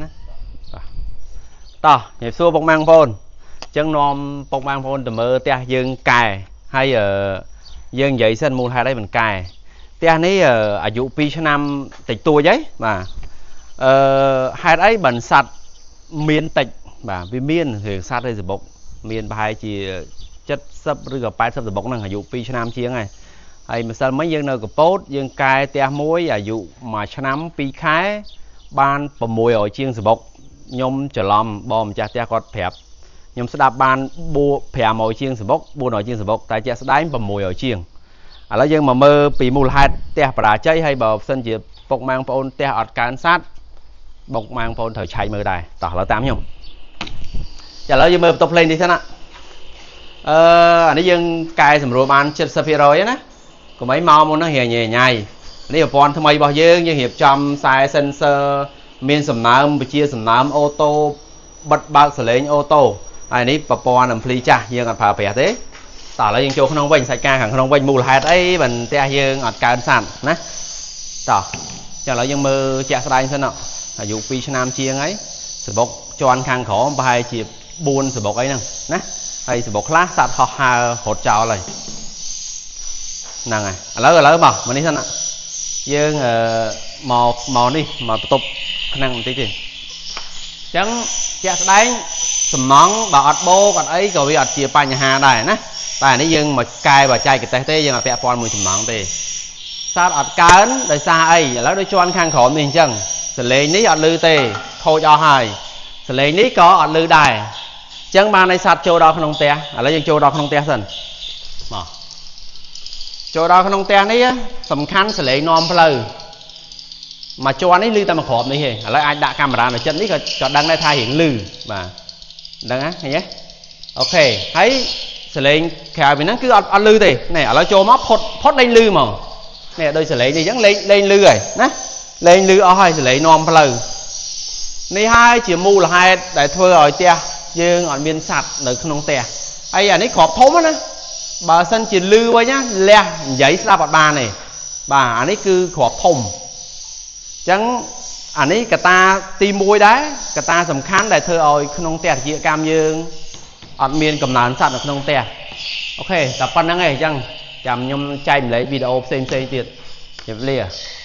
ណាបាទតោះជំរាបសួរពុកម៉ែបងប្អូនអញ្ចឹងនាំពុកម៉ែបងប្អូនទៅមើលផ្ទះយើងកែហើយអឺយើងនិយាយសិនមូលហេតុអីមិនកែផ្ទះនេះអាយុ2ឆ្នាំតិចតួចហីបាទអឺហេតុអីបានសัตว์មានតិចបាទវាមានរឿងសัตว์ឬសបុកមានប្រហែលជា70ឬក៏80សបុកហ្នឹងអាយុ2ឆ្នាំជាងហើយហើយម្សិលមិញយើងនៅកពតយើងកែផ្ទះមួយអាយុ1ឆ្នាំ2ខែបាន600ជាងសបុកខ្ញុំច្រឡំបងម្ចាស់ផ្ទះគាត់ប្រាប់ខ្ញុំស្ដាប់បាន500ជាងសបុក400ជាងសបុកតែជាក់ស្ដែង600ជាងឥឡូវយើងមកមើលពីមូលហេតុផ្ទះបរាជ័យហើយបើសិនជាពុកម៉ែបងប្អូនផ្ទះអត់កើនសัตว์បុកម៉ែបងប្អូនត្រូវឆែកមើលដែរតោះឥឡូវតាមខ្ញុំចាឥឡូវយើងមើលបន្ទប់ភ្លេងនេះសិនណាអឺអានេះយើងកែសម្រួលបាន70%ណាកុំអីមកមុនហ្នឹងរៀងញ៉ៃញ៉ៃនេះប្រព័ន្ធថ្មីរបស់យើងយើងរៀបចំខ្សែ sensor មានសំណើមវិជាសំណើម auto បិទបើកសលេង auto ហើយនេះប្រព័ន្ធ ampli ចាស់យើងអត់ប្រើប្រាស់ទេតោះឥឡូវយើងចូលក្នុងវិញសាច់ការខាងក្នុងវិញមូលហេតុអីបានផ្ទះយើងអត់កើនសត្វណាតោះចាឥឡូវយើងមើលជាក់ស្ដែងសិនអាយុ2ឆ្នាំជាងហើយសបុកជាន់ខាងក្រោមប្រហែលជា4សបុកអីហ្នឹងណាហើយសបុកខ្លះសត្វហោះហើររត់ចោលហើយហ្នឹងហើយឥឡូវមកមកនេះសិនណាយើងមកមកនេះមកបន្ទប់ក្នុងបន្តិចទេអញ្ចឹងជាក់ស្ដែងសំណង់បើអត់បោកអត់អីក៏វាអត់ជាបញ្ហាដែរណាតែអានេះយើងមកកែបច្ចេកទេសទេយើងអត់ពាក់ព័ន្ធមួយសំណង់ទេសត្វអត់កើនដោយសារអីឥឡូវដូចជាន់ខាងក្រោមនេះអញ្ចឹងសលេងនេះអត់លឺទេខូចអស់ហើយសលេងនេះក៏អត់លឺដែរអញ្ចឹងបានឲ្យសត្វចូលដល់ក្នុងផ្ទះឥឡូវយើងចូលដល់ក្នុងផ្ទះសិនមកចូលដល់ក្នុងផ្ទះនេះសំខាន់សលេងនាំផ្លូវមួយជាន់នេះលឺតែមួយគ្រាប់នេះទេឥឡូវអាចដាក់កាមេរ៉ានៅចិត្តនេះក៏ក៏ដឹងដែរថារៀងលឺបាទដឹងហ៎ឃើញទេOK ហើយសលេងក្រៅពីហ្នឹងគឺអត់អត់លឺទេនេះឥឡូវចូលមកផុតផុតលេងលឺហ្មងនេះដូចសលេងនេះអញ្ចឹងលេងលេងលឺហើយណាលេងលឺអស់ហើយសលេងនាំផ្លូវនេះហើយជាមូលហេតុដែលធ្វើឲ្យផ្ទះយើងអត់មានសត្វនៅក្នុងផ្ទះហើយអានេះគ្រាប់ធំណាបើសិនជាលឺវិញណាលះនិយាយស្ដាប់អត់បានទេបាទអានេះគឺគ្រាប់ធំអញ្ចឹងអានេះកត្តាទី1ដែរកត្តាសំខាន់ដែលធ្វើឲ្យក្នុងផ្ទះវិជ្ជាកម្មយើងអត់មានកំណើនសត្វនៅក្នុងផ្ទះOK តែប៉ុណ្្នឹងឯងអញ្ចឹងចាំខ្ញុំចែកម្លែកវីដេអូផ្សេងផ្សេងទៀតជម្រាបលា។